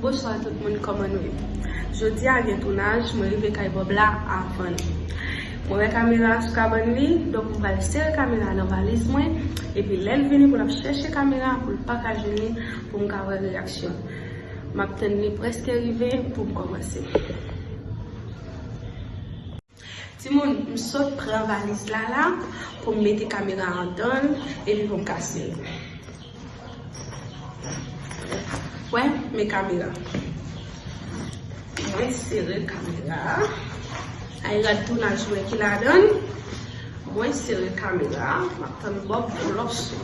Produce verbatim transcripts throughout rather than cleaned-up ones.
Bonswa tout moun, kòman nou ye? Jodi a gen tounaj, mwen rive kay Bob la avan nou. Mwen wè kamera a sou kabann li, donk mwen pral sere kamera a nan valiz mwen, epi lè l vini pou l ap chèche kamera a pou l pa ka jwenn li, pou m ka wè reyaksyon l. M ap tann li prèske rive pou m kòmanse. Timoun, m sot pran valiz la la pou m mete kamera a anndan l epi pou m ka sere. Wè, men kamera. Mwen sere kamera a. Ay rad tounaj mwen ki ladan l. Mwen sere kamera a. M ap tann Bob pou l ap sou.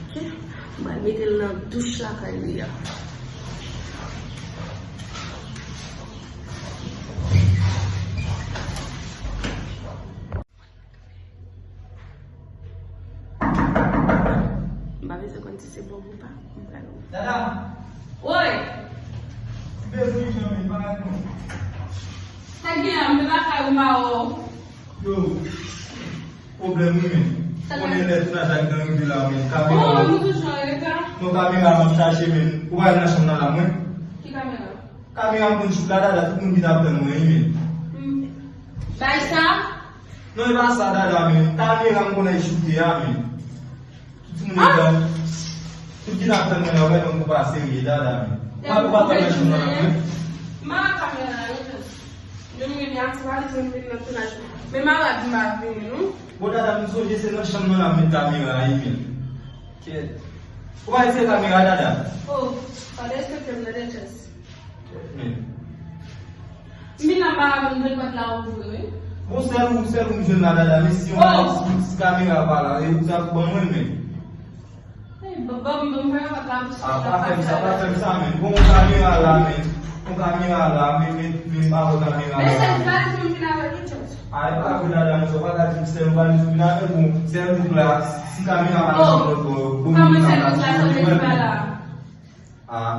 Ok. M pral mete l nan douch lakay li a. M pa bezwen konn si se Bob ou pa. M pral. Dada! Woy! Ti bezwen jan men bagay non. Sa gen an, m te lakay ou ma o. Yo, pwoblèm wi men. Sa gen? Konnen lè tounaj la gentan rive la men. Kamera. Oh, nou toujou an reta. Non, kamera m ap chache men. Ou pa nan chanm nan la mwen. Ki kamera? Kamera m konn chouk la dada, tout moun vin ap tann mwen wi men. Hmm. Bay sa? Non, e pa sa dada men. Kamera m konn al chouke a men. Tout moun ap tann. Tout moun ap tann mwen la, ou pa konn pou pa serye dada men. Ou pa, ou pa tann nan chanm nan la mwen. Ma kamera la, non. Yo mwen gen aktivite mwen vin nan tounaj. Men malad m pa vini non. Bon dada, m sonje se nan chanm nan la m met kamera a wi men. Kèt. Ou pa retire kamera dada? Oh, pa derespekte m nan de chans. Men. M vin anba a, m jwenn pòt la ouvri wi. Bon, sèl ou, sèl ou m jwenn la dada, men si yon, oh, si, si kamera pa la, e ou sa pou ban mwen men. Hey, ban, ban, ban m fè yon pòt la pou... Ah, pa fè m sa, pa fè m sa men. Bon, kamera la men. Bon, kamera la men, men, men pa wè kamera la. Men sèl valiz mwen vin avèk yon chans. Ah, e pa vre dada, men sa w pa ka di m sèl valiz ou vin avèk, bon, sèl ou la, si kamera pa nan chanm lòt bò, bon, kòman sèl ou la, sa vle di pa la? Ah.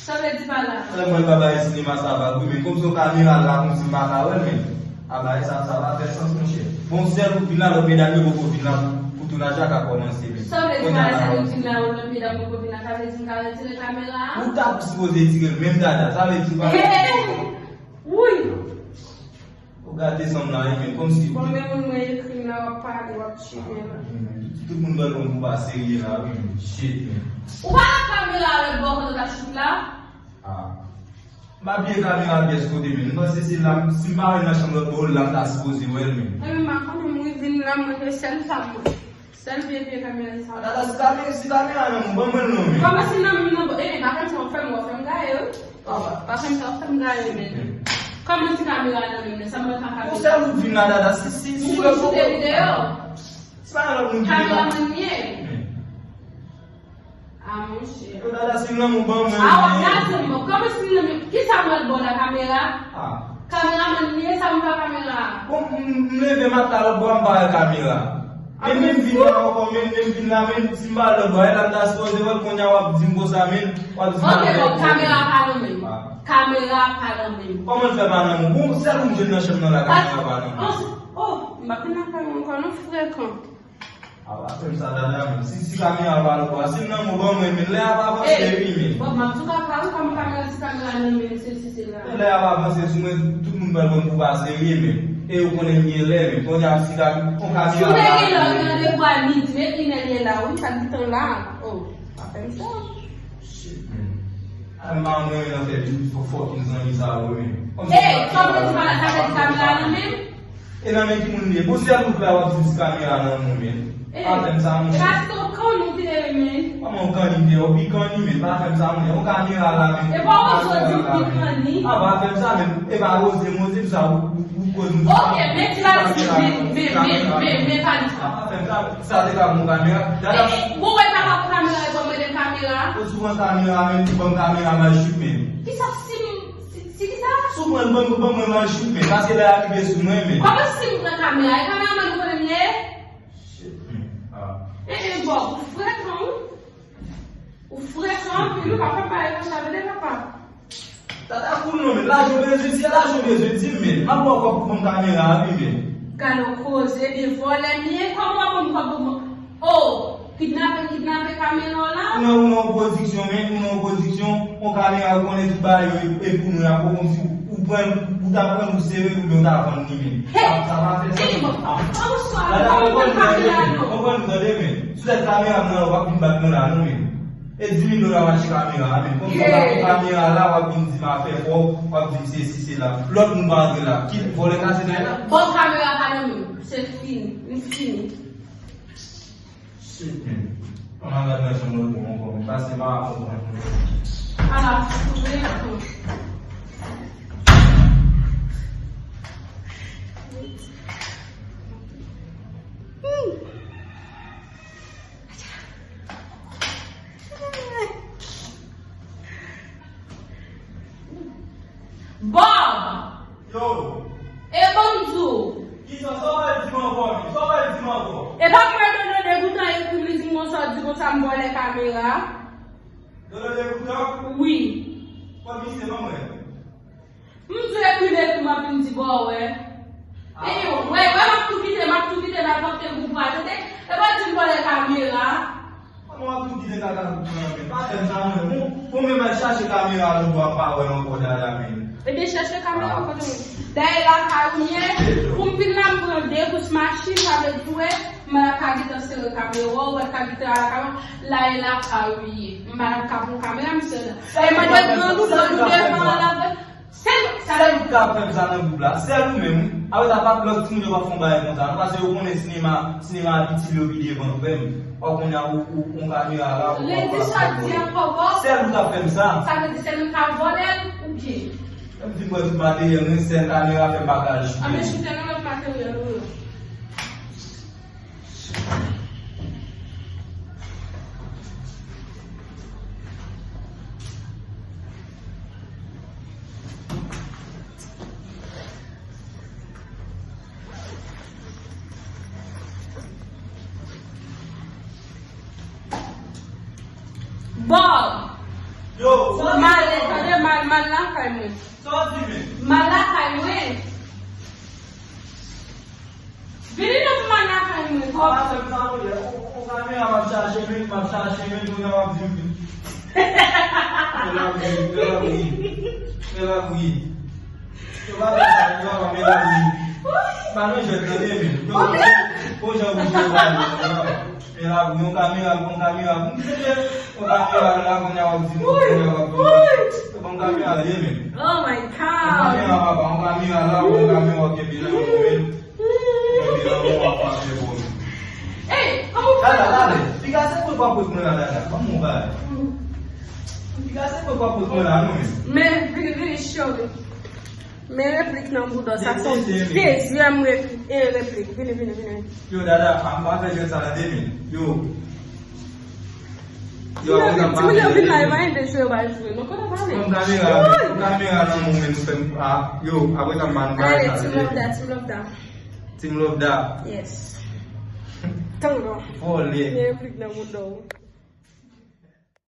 Sa vle di pa la. Frè mwen pa bay sinema sa vag wi, men kòm se yon kamera la, kòm si m pa ka wè l, men. A bay sa, sa pa fè sans, monchè. Bon, sèl ou vin la, lòt medam yo poko vin la pou, pou tounaj la ka kòmanse, men. Sa vle di pa la, sèl ou vin la, lòt medam poko vin la, sa vle di m ka retire kamera a? Ou t ap sipoze retire l menm dada, sa vle di ou pa... Hey! Wouy! Ou gate sanm nan wi men, kòmsi. Bon, men moun mwen ekri m la, w ap pale, w ap tchile la. Tout, tout moun pral konn pou pa serye la wi men. Shit men. Ou pa nan kamera a lòt bò kote w t ap choute la? Ah. M pa bliye kamera a pyès kote men. M panse se la, si m pa wè l nan chanm lòt bò, la m ta sipoze wè l men. Enben m pa konnen, m rive vin la, mwen se sèl sa mwen. Sèl vye, vye kamera sa. Dada, si kamera, si kamera nan men w, ban mwen l non men. Kòman si nan men m nan, eh, pa fè m sa, w fè m, w fè m gaye wi. Pa fè m sa, w fè m gaye men. Kòman si kamera nan men m, sa mwen pa ka. Pou sèl ou vin la dada, si, si, si. Ou vle choute videyo? Si pa nan lòt moun ki vin la. Kameramann li ye. Ah, monchè. Yo dada, si nan men w ban mwen. Ah, w ap gate m, bon. Kòman si nan men, kisa mwen ba w la kamera? Ah. Kameramann li ye, sa m fè kamera a? Bon, m, m leve m ap ta lòt bò a, m pa wè kamera. Men, men m vin la ankò, men, men m vin la, men si m pa lòt bò a, e la m ta sipoze wè l, kounye a w ap di m konsa, men, w ap di m... Ok, bon, kamera pa nan men m. Ah. Kamera pa nan men m. Kòman l fè pa nan men w? Bon, sèl ou m jwenn nan chanm nan la, kamera pa nan men w. Oh, m pa vin lakay ou ankò non, frekan. A pa fè m sa dada men. Si, si kamera pa nan bò a, si m nan men w ban mwen men, lè a ap avanse wi men. Bon, m ap di w papa wi, kòman kamera, si kamera nan men m, se, se, se la. Lè a ap avanse sou mwen, tout moun pral konn pou pa serye men. E yo konnen m gen lè men. Kounye a si ka, on kamera... Si w te gen lè, w te gen devwa midi, men inè l ye la wi, sa gentan la. Oh, pa fè m sa. Shit men. A m pa renmen nan fè tout fòkin zanmi sa yo men. Ey, kòman di pa la, sa vle di kamera nan men m? E nan men ki moun li ye? Bon, sèl ou k la w ap di m si kamera nan men w men. Pa fè m sa monchè. E pa ti kanni w te ye men. Kòman w kanni m te ye? W pi kanni men, pa fè m sa monchè. Yon kamera la men. E pa w oze di m pi kanni. A pa fè m sa men. E pa oze m, oze m sa ou, ou, ou koz m. Ok, men ti bagay ti men, men, men, men, men pa di sa. Pa fè m sa, sa te ka bon kamera. Dada. E, e, ou wè ta ka pran kamera, e pa mande m kamera. Ou sou pran kamera men, ou ban m kamera m al choute men. Kisa si m Si, si kisa? Si w pran l ban, ban mwen m al choute men, paske lè a rive sou mwen men. Kòman si m pran kamera? E kameramann ou konnen m ye? Shit, men. Ah. E, e, Bob, ou frekan wi. Ou frekan anpil wi, pa fè m pale konsa tande papa. Tata cool non men, lajan w bezwen, se lajan w bezwen di m men. M ap ba w kòb pou ban m kamera a wi men. Gade w koze, ebyen vòlè m ye, kòman w ap ban m kòb pou ban... Oh! Kidnape, kidnape kamera w la? Ou nan, ou nan opozisyon, men, ou nan opozisyon, yon kamera ou konnen tout bagay yo e pou nou, y ap kòmsi ou, ou pran, ou ta pran nou sere, oubyen ou ta vann li, men. Hey! Sa, sa pa fè sans. Hey, bon. Ah. An swa, la, la, ou konn tande, men. Ou konn tande, men. Sou tèt kamera m nan, w ap vin bat mwen la, non, men. E di mil dola mache kamera a, men. Kòmsi w ta pran kamera a la, w ap vin di m afè fò, w ap di m sesi, sela. Lòt moun pa antre la. Ki vòlè kase kay la? Bon, kamera pa nan men m. Se fini. M fini. Shit, man. Ann al gad nan chanm lòt moun ankò, men pase pa konprann. Ala, sou vle ankò. Hmm. Bob! Yo! E ban m di w. Kisa, sa w pral di m ankò, menm? Sa w pral di m ankò? E pa mwen Dodo Degoutan ekri m, li di m konsa, di konsa m vòlè kamera. Dodo Degoutan? Wi. Kot misye, ban m wè. M di w ekri l, ekri m, epi m di ba w, wè. Ah. E yo, wè, wè, m ap tou kite, m ap tou kite, m ap pote boubou a, tande? E pa di m vòlè kamera. Kòman w ap tou kite kaka boubou nan men? Pa fè m sa, mwen. Bon, bon, men m al chache kamera a lòt bò, m pa wè l ankò, dada, men. Ebyen, chèche kamera a kote w ye. Dayè lakay ou m ye, pou m fin la, m pran de kous machin, sa vle di, wè, m pa t ka gentan sere kamera w, w pa t ka gentan lakay ou, la e lakay ou ye. M pa t ap ka pran kamera, m sere. E mande grangou, grangou devan an la, sèl ou k ap fè m sa nan gwoup la, sèl ou menm, wi. Apre sa, pa t lòt timoun yo p ap fè yon bagay konsa, non, paske yo konnen sinema, sinema a piti, yo pi devan, ou menm. Ou konnen ou, ou, ou kamera la, ou... Lendi sòti ankò, bò. Sèl ou k ap fè m sa. Sa vle di se nou k ap vòlè l, oubyen? Menm si m pran tout materyèl, mwen sèl kamera fè m pa ka al choute. Anben choute nan lòt materyèl ou yo. Bob! Yo, m ale, tande, m al, m al lakay mwen. Sa w di, men? M al lakay mwen. Vini non pou m al lakay mwen, kòb. Papa, fè m sa, monchè. On, on kamera m ap chache, men, m ap chache, men, kounye a w ap di m. Fè la bouyi, fè la bouyi. Fè la bouyi. Yo pa fè sa, yo pa fè la bouyi. Pa nan jwèt, tande, men. Yo, yo, yo, jan ou jwe, pa, yo, yo, fè la bouyi. On kamera, on kamera. Bon, se te, on kamera, la, kounye a w ap di m, kounye a w ap di m. Se bon kamera, ye, men. Oh my God. On kamera, papa, on kamera, la, on kamera, w ap kenbe nan men w, men. Dada, dada. Piga se kòb w ap pot mwen la, dada. Ban m yon bagay. Piga se kòb w ap pot mwen la, non, men. Men, vini, vini, chori. Men replik nan bouda, sa se yon dezyèm replik. E replik. Vini, vini, vini. Yo, dada, pa, pa fè jwèt sa, tande, men. Yo. Yo, timoun yo vin la, yo pa gen de jwe, yo pa jwe. Non, kote w prale? Bon, kamera, bon, kamera nan moman nou fè m, ah, yo, apre sa, m pa nan bagay sa. Team Love Da, Team Love Da. Team Love Da. Yes. Tango. Vòlè. Gen replik nan bouda w.